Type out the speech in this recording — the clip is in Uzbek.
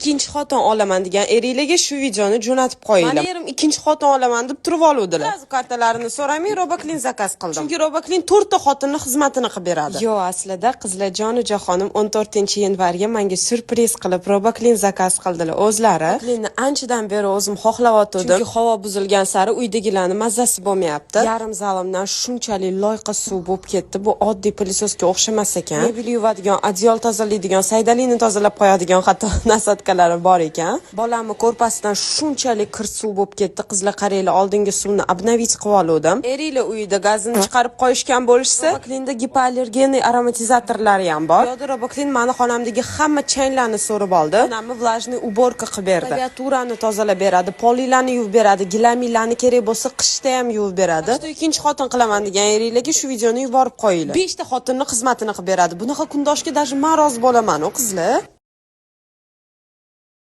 Ikkinchi xotin olaman degan eringlarga shu videoni jo'natib qo'yinglar. Mani erim ikkinchi xotin olaman deb turib oluvdilar. Сразу kartalarini so'ramay, Roboklin заказ qildim. Chunki Roboklin to'rtta xotinni xizmatini qilib beradi. Yo, aslida qizlar, jonu jahonim 14-yanvarga menga syurpriz qilib Roboklin заказ qildilar o'zlari. Roboklinni anchadan beri o'zim xohlayotgandim. Chunki havo buzilgan sari uydagilarni mazasi bo'lmayapti. Yarim zalimdan shunchalik loyqa suv bo'lib ketdi. Bu oddiy пылесос ga o'xshamas ekan. Mebel yuvadigan, adyol tozalaydigan, saydalini tozalab qo'yadigan hatto насадка lari bor ekan. Bolamni ko'rpasidan shunchalik kir suv bo'lib ketdi. Qizlar, qaranglar, oldingi suvni обновить qilib oluvdim. Eringlar uyida gazini chiqarib qo'yishgan bo'lishsa, Roboklinda гипоаллергенный aromatиzatorlari ham bor. Yoda Roboklin mani xonamdagi hamma changlarni so'rib oldi. Xonamni влажный уборка qilib berdi. Klaviaturani tozalab beradi, poliylarni yuvib beradi, gilamiylarni kerak bo'lsa qishda ham yuvib beradi. Qishda ikkinchi xotin qilaman degan eringlarga shu videoni yuborib qo'yinglar. Beshta xotinni xizmatini qilib beradi. Bunaqa kundoshga даже man rozi bo'laman, u qizlar.